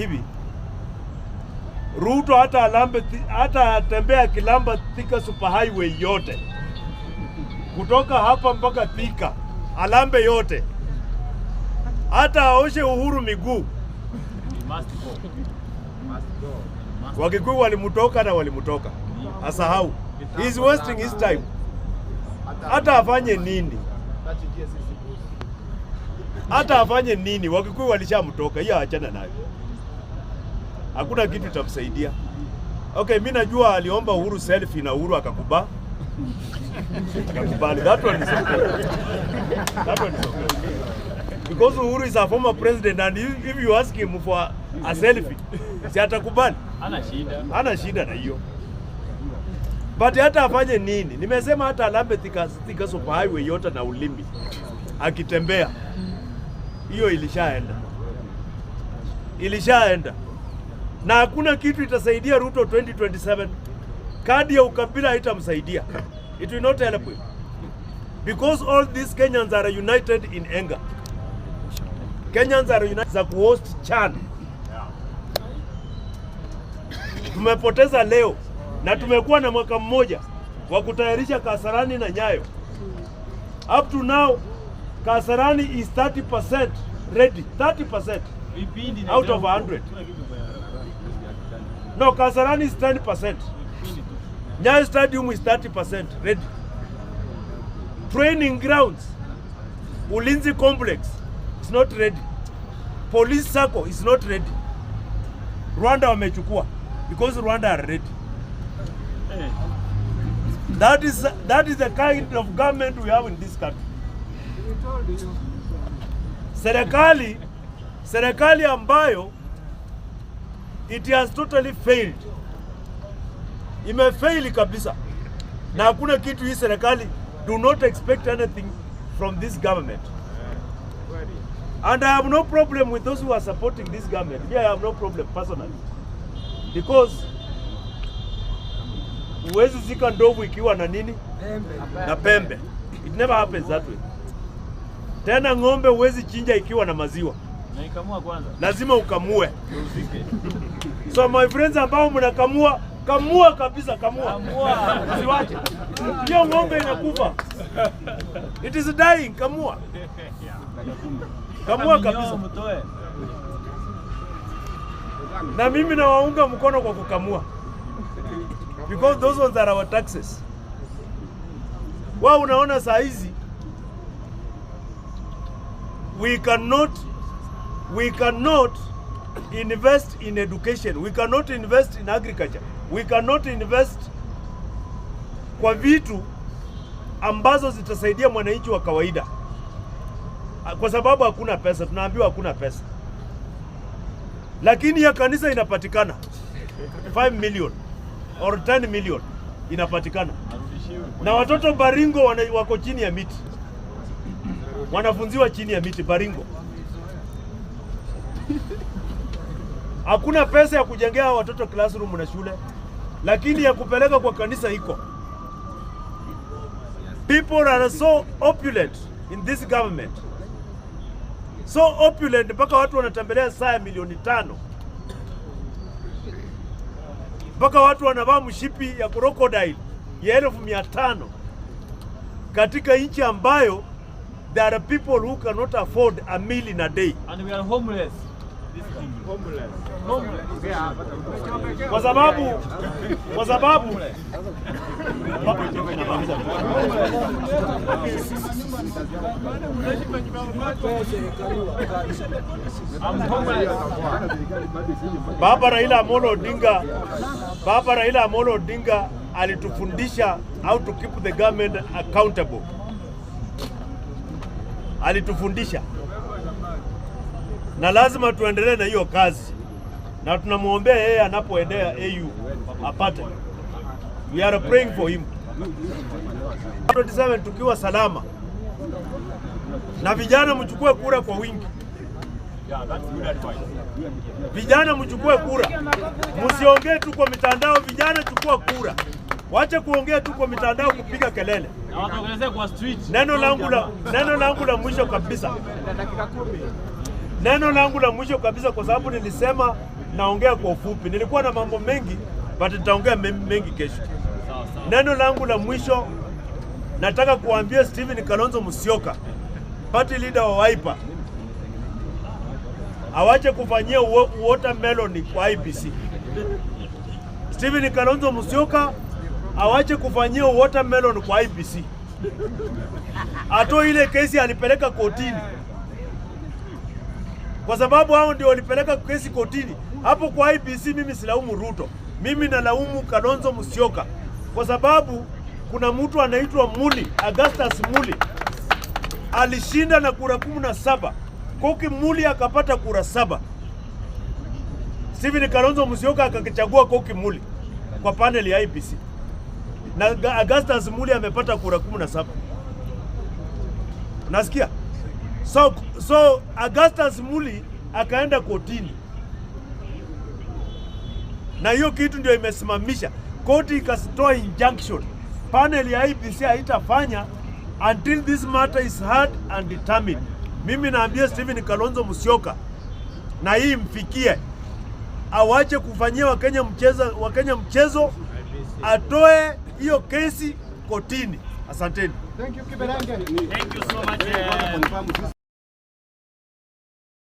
Hivi Ruto hata alambe, hata atembea akilamba Thika Super Highway yote kutoka hapa mpaka Thika, alambe yote, hata aoshe Uhuru miguu. Must go. Wakikuyu walimtoka na walimtoka, asahau. He is wasting his time. Hata afanye nini, hata afanye nini, Wakikuyu walishamtoka, hiyo achana nayo, hakuna kitu itamsaidia. Okay, mi najua aliomba Uhuru selfie na Uhuru akakubali. That one is okay. That one is okay. Because Uhuru is a former president and if you ask him for a selfie, si atakubali? Hana shida. Hana shida na hiyo. But hata afanye nini, nimesema hata alambe Thika Super Highway yote na ulimi akitembea, hiyo ilishaenda, ilishaenda, na hakuna kitu itasaidia Ruto 2027. Kadi ya ukabila haitamsaidia, it will not help him because all these Kenyans are united in anger. Kenyans are united za kuhost CHAN. Tumepoteza leo na tumekuwa na mwaka mmoja wa kutayarisha Kasarani na Nyayo. Up to now Kasarani is 30% ready, 30% Vipindi out of 100. No, Kasarani is 10%. Nyayo Stadium is 30% ready. Training grounds, Ulinzi Complex is not ready. Police Sacco is not ready. Rwanda wamechukua because Rwanda are ready. That is the kind of government we have in this country. Serikali ambayo it has totally failed. Imefaili kabisa. Na hakuna kitu hii serikali, do not expect anything from this government. And I have no problem with those who are supporting this government. Me, I have no problem personally. Because huwezi zika ndovu ikiwa na nini? Na pembe. It never happens that way. Tena ng'ombe huwezi chinja ikiwa na maziwa. Naikamua kwanza. Lazima ukamue. Uzike. So my friends ambao mnakamua, kamua kabisa, kamua. Kamua. Usiwache. Hiyo ng'ombe inakufa. It is dying, kamua. Kamua Minyoo kabisa. mtoe. Na mimi nawaunga mkono kwa kukamua. Because those ones are our taxes. Wao unaona saa hizi we cannot invest in education, we cannot invest in agriculture, we cannot invest kwa vitu ambazo zitasaidia mwananchi wa kawaida, kwa sababu hakuna pesa. Tunaambiwa hakuna pesa, lakini ya kanisa inapatikana 5 million or 10 million inapatikana, Arudishiwe. Na watoto Baringo wako chini ya miti, wanafunziwa chini ya miti Baringo. Hakuna pesa ya kujengea watoto classroom na shule, lakini ya kupeleka kwa kanisa iko. People are so opulent in this government, so opulent mpaka watu wanatembelea saa ya milioni 5, mpaka watu wanavaa mshipi ya crocodile ya 500,000 katika nchi ambayo there are people who cannot afford a meal in a day. And we are homeless. This country. Homeless. Homeless. Kwa sababu namaliza. I'm homeless. Baba Raila Amolo Odinga, Baba Raila Amolo Odinga alitufundisha how to keep the government accountable. Alitufundisha na lazima tuendelee na hiyo kazi, na tunamwombea yeye anapoendea AU apate. We are praying for him. 27 tukiwa salama, na vijana mchukue kura kwa wingi. Yeah, that's good advice. Vijana mchukue kura, msiongee tu kwa mitandao. Vijana chukua kura, wache kuongea tu kwa mitandao kupiga kelele. Na watokelezee kwa street. Neno langu la mwisho kabisa, neno langu la mwisho kabisa, kwa sababu nilisema Naongea kwa ufupi, nilikuwa na mambo mengi but nitaongea mengi kesho. Neno langu la mwisho nataka kuambia Stephen Kalonzo Musyoka, party leader wa Wiper, awache kufanyia watermelon kwa IEBC. Stephen Kalonzo Musyoka awache kufanyia watermelon kwa IEBC. Atoe ile kesi alipeleka kotini, kwa sababu hao ndio walipeleka kesi kotini. Hapo kwa IEBC mimi silaumu Ruto, mimi nalaumu Kalonzo Musyoka kwa sababu kuna mtu anaitwa Muli, Augustus Muli alishinda na kura 17. Koki Muli akapata kura 7. Stephen Kalonzo Musyoka akakichagua Koki Muli kwa panel ya IEBC na Augustus Muli amepata kura 17. Nasikia? So Augustus Muli akaenda kotini na hiyo kitu ndio imesimamisha koti, ikatoa injunction, panel ya IEBC haitafanya until this matter is heard and determined. Mimi naambia Stephen Kalonzo Musyoka na hii mfikie, awache kufanyia Wakenya mchezo, atoe hiyo kesi kotini. Asanteni. Thank you, Kiberenge. Thank you so much.